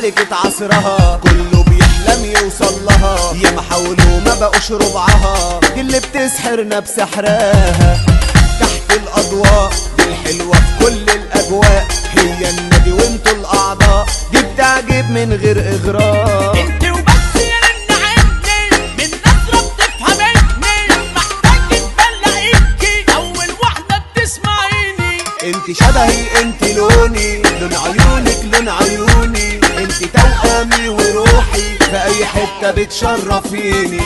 ملكة عصرها، كله بيحلم يوصل لها، ياما حاولوا ما بقوش ربعها، دي اللي بتسحرنا بسحرها. تحت الأضواء دي الحلوة في كل الأجواء، هي النادي وانتوا الأعضاء، دي بتعجب من غير إغراء. انت وبس يا رن عيني، من نظرة بتفهمتني، لما احتاج بلاقيكي اول واحدة بتسمعيني. انت شبهي، انت لوني، لون عيونك لون عيوني، انت توأمي وروحي، في اي حتة بتشرفيني.